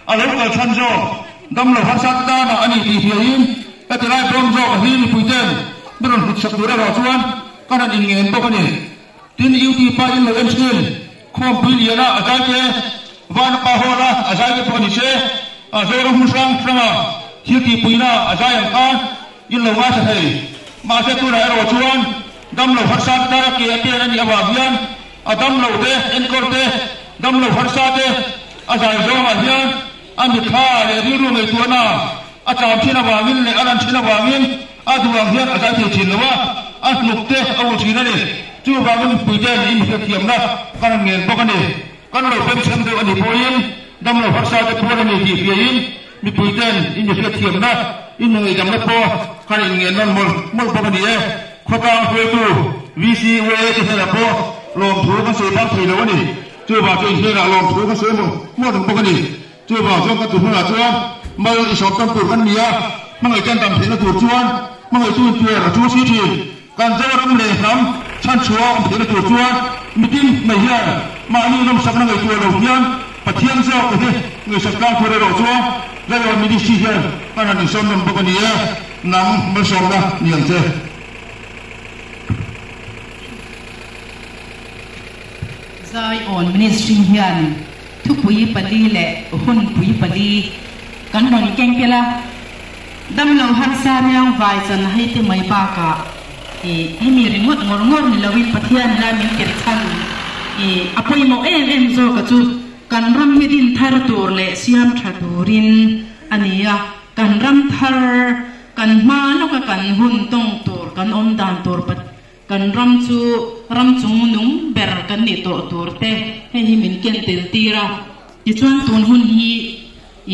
A lo kal chhan zawk damlo harsat tana a ni tih hriain heti lai bawm zawk a hi mipuiten min rawn hlut sak tur erawh chuan kan han inngen bawk a ni. Tin, UT pa in lo en thin Khawmpui liana a zai te, Vanapa Hall a a zai te pawh a ni se, a Zoram hmun hrang hranga thil tihpuina a zai ang khan in lo ngaithla thei. Mahse tunah erawh chuan damlo harsa te tana ke a pen a nih avang hian a damlo te enkawl te, damlo harsa te a zai zawngah hian a mitthla leh rilru ngaihtuahna a tlam thin avangin leh a lan thin avangin a duh ang hian a zai thei thin lo a, a hnuk te a ul thin a ni. Chuvangin mipuite'n in hriatthiamna kan han ngen bawk a ni. Kan lo pemchhem deuh a nih pawhin damlo harsa te puan a ni tih hriain mipuite'n in hriatthiamna, in ngaihdamna pawh kan inngen nawn mawlh mawlh bawk a ni e. Khawtlang hruaitu VCUA te hnenah pawh lawmthu kan sawi bang thei lo a ni. Chuvang chu in hnenah lawmthu kan sawi mawlh mawlh bawk a ni. Chuvang chuan ka tu hmunah chuan mal i sawm tam tur kan ni a, hmangaih kan dam theihna tur chuan hmangaihtu in tuar a tul si thin. Kan Zoram leh hnam chhanchhuah awm theihna tur chuan mitin mai hian mahni nawmsakna ngaihtuah lo hian Pathian zawk te hi ngaihsak tlang tur erawh chuan Zion Ministry hian kan han insawm nawn bawk a ni e, nang malsawmna ni ang che. Zion Ministry hian Thupui pali leh hunpui pali kan rawn keng tel a, damlo harsa riang vai chan hei te mai bakah i hemi ringawt ngawr ngawr ni loin Pathian la min tirh chhan i a pawimawh em em zawk a chu kan ram hi din thar tur leh siam tha turin a ni a, kan ram thar kan hma lawka kan hun tawng tur kan awm dan tur Kan ram chu ram chung nung ber kan nih tawh tur te hei hi min ken tel tir a. Tichuan tun hun hi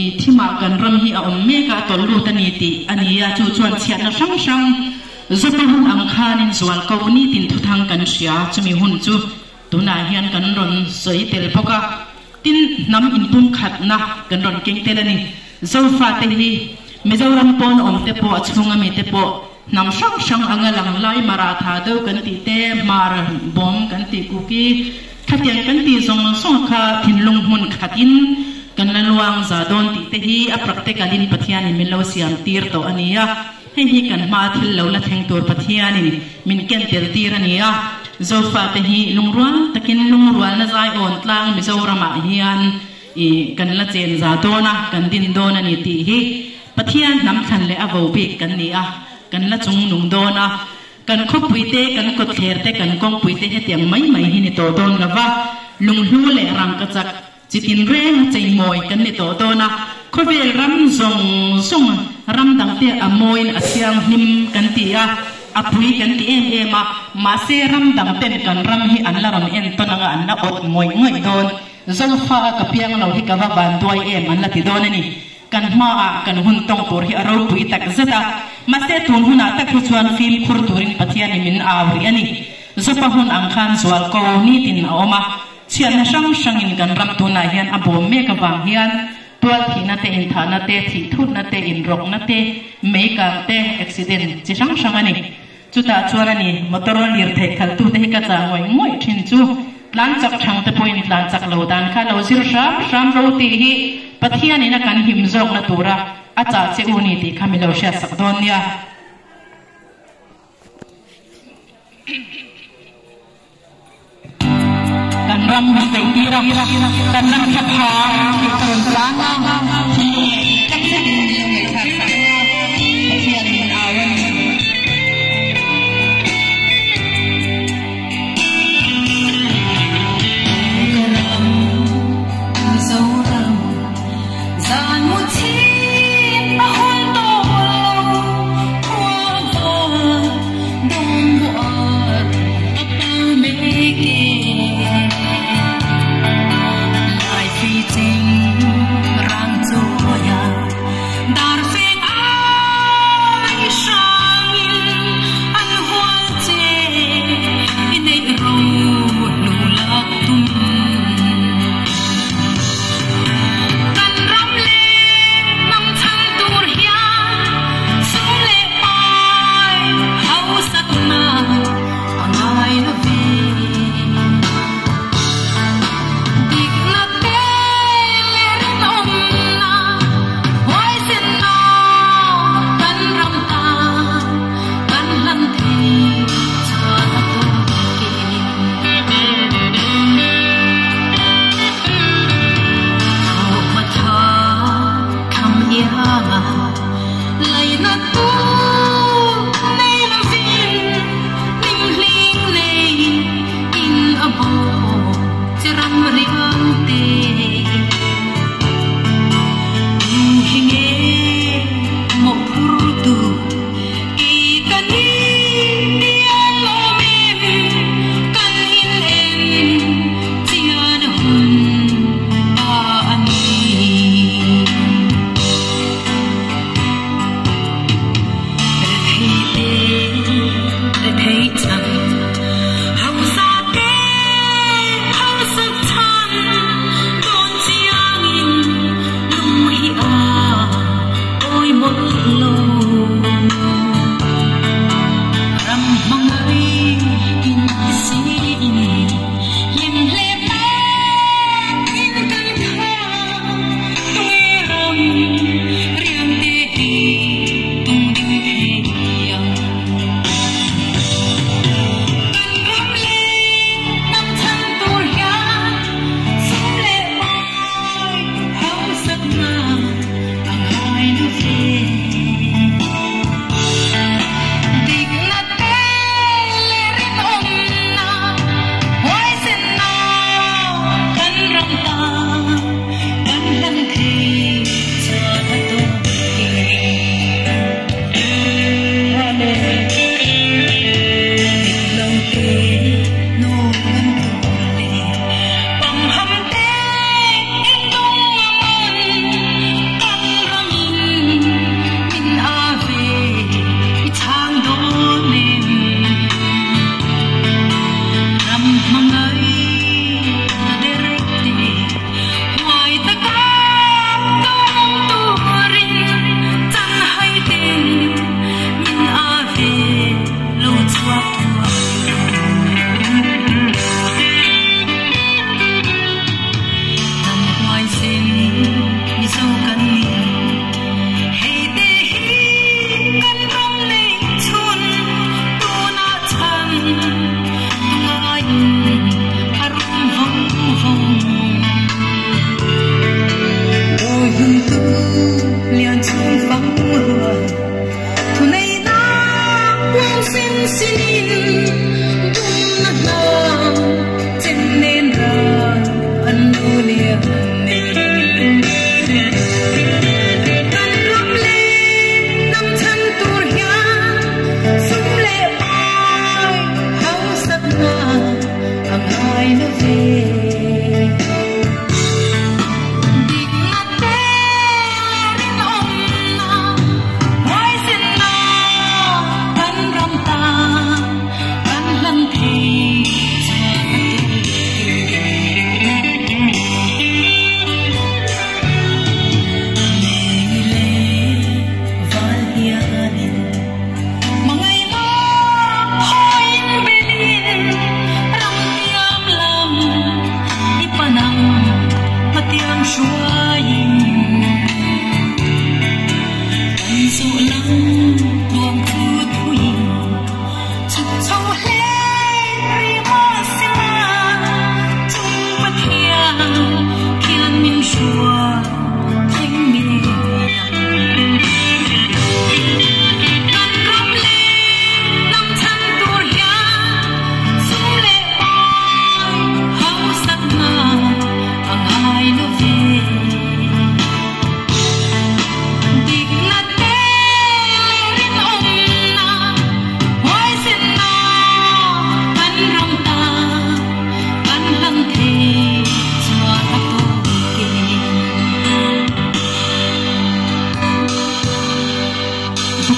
i thimah kan ram hi a awm mek a, a tawlh lut a ni tih a ni a, chu chuan chhiatna hrang hrang zawta hun ang khanin zual ko nitin thuthang kan hria, chumi hun chu tunah hian kan rawn sawi tel bawk a, tin hnam inpumkhatna kan rawn keng tel a ni. Zofate hi Mizoram pawn awm te pawh a chhunga mite pawh hnam hrang hrang anga lang lai Maratha deuh kan tih te, Hmar bawm kan tih Kuki khatiang kan tih zawng zawng kha thinlung hmun khatin kan la luang za dawn tih te hi a practical in Pathianin min lo siam tir tawh a ni a, hei hi kan hma thil lo la thleng tur Pathianin min ken tel tir a ni a, Zofate hi lungrual takin lungrualna zaiawn tlang Mizoramah hian I kan la chen za dawn a, kan din dawn a ni tih hi Pathian hnam thlan leh a vo bik kan ni a, kan la chung nung dawn a, kan khawpui te, kan kawtthler te, kan kawngpui te hetiang mai mai hi ni tawh dawn lo va, lunghlu leh rangkachak chi tin reng a cheimawi kan ni tawh dawn a, khawvel ram zawng zawng ram dang te a mawiin a thianghlim kan ti a, a pui kan ti em em a, mahse ram dang ten kan ram hi an la rawn entawn anga an la awt ngawih ngawih dawn. Zofa a ka piang lo hi ka va van duai em an la ti dawn a ni. Kan hmaah kan hun tawng tur hi a ropui tak zet a, mahse tun hunah tak hi chuan fimkhur turin Pathianin min au rih a ni. Zopa hun ang khan zual ko nitin a awm a, chhiatna hrang hrangin kan ram tunah hian a bawm mek avang hian tual thihna te, inthahna te, thih thutna te, inrawkna te, meikang te, accident chi hrang hrang a ni. Chutah chuan a ni, motor lirthei khalhtute hi ka chah ngawih ngawih thin chu tlan chak thang te pawhin tlan chak lo dan kha lo zir hram hram ro tih hi Pathianin a kan him zawkna tura a chah che u ni tih kha mi lo hriatsak dawn nia. Kan ram hi peih tir a, kan ram tha pha tih ka rawn tlang a, thinlung leh tih tak zet in min lo ngaihthlak sak a, Pathian in min au a ni. Ka ram Mizoram zan mu chhip a hun tawh lo khua van dawng buar a pa mek e. Lai phi ching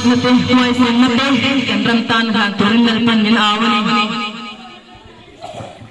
Dikna te, huaisenna te kan ram tan hlan turin Lalpan min au a ni.